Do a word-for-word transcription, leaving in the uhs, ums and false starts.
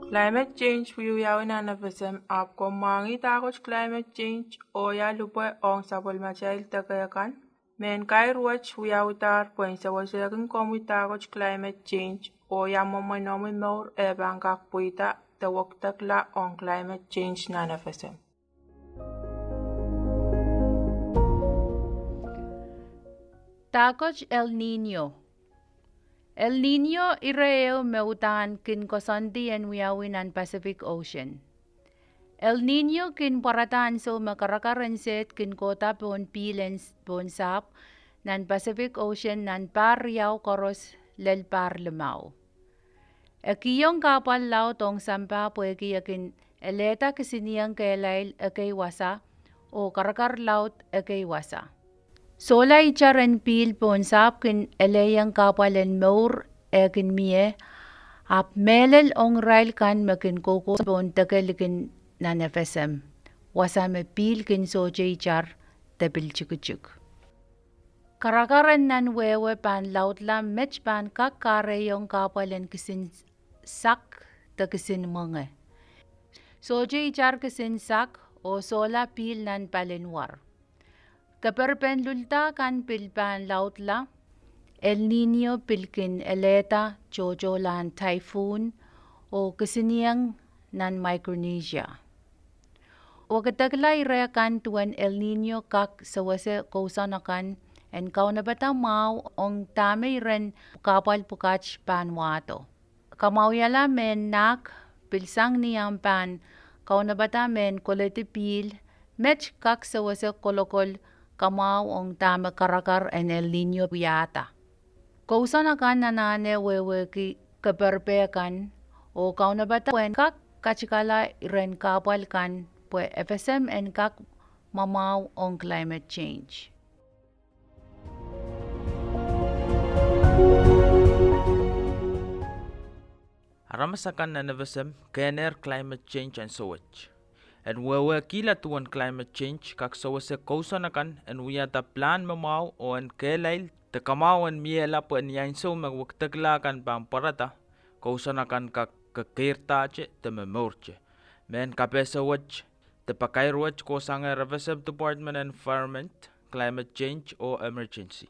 Climate change wiewiawi nan FSM, ahpw komw mwahngih dahkot climate change oh ia lipwe ong sapwellimatail deke kan? Mehn kair wet wiawihdahr pwehn sewesehkin komwi dahkot climate change oh ia mwomwen omwi mour eh pahn kak pweida de wekidekla ong climate change nan FSM. Dahkot El Niño. El Niño ire ehu me uhdahn kin koasoandi en wiawi nan Pacific Ocean. El Niño kin pwarada ansou me karakar en sehd kin kohda pohn pihl en pohn sahpw nan Pacific Ocean nan pahr riau koaros lel pahr limau. E kihong kahpwal laud ong sampah pwehki e kin elehda kisinieng kehlail ekei wasa oh karakar laud ekei wasa. Sohla itar en pihl pohn sahpw kin elehieng kahpwal en mour eh kin mie, ahpw mehlel ong irail kan me kin koukousoan pohn deke likin nan FSM, wasa me pihl kin sohte itar de pil tikitik. Karakar en nan wehwe pahn laudla met pahn kak kahrehiong kahpwal en kisin sak de kisin mwenge. Sohte itar kisin sak oh sohla pihl nan palinwar. Keper pen lulda kan pil pahn laudla, El Niño pil kin elehda tohtohlahn typhoon oh kisinieng nan Micronesia. Wekidekla ire kan duwen El Niño kak sewese kousoan akan en kaunopada mwahu ong dahme iren kahpwal pwukat pahn wahdo. Kamwahuiala mehn nahk pil sang ni ahmw pahn kaunopada mehn koledi pihl, met kak sewese kolokol kamwahu ong dahme karakar en El Niño wiahda. Kousoan akan anahne wehwehki keperpe kan oh kaunopada pwehn kak katikala iren kahpwal kan pwe FSM en kak mwamwahu ong climate change. Aramas akan nan FSM kehnehr climate change ansou wet. En wehwehkihla duwen climate change kak sewese kousoan akan en wiahda pilahn me mwahu oh en kehlail de kamwahu en miehla pwe ni ansou me wekidekla kan pahn pwarada, kousoan akan kak kekeirda te de momourte. Mehn kapehse wet de pakair wet kohsangehr FSM Department Environment, Climate Change oh Emergency.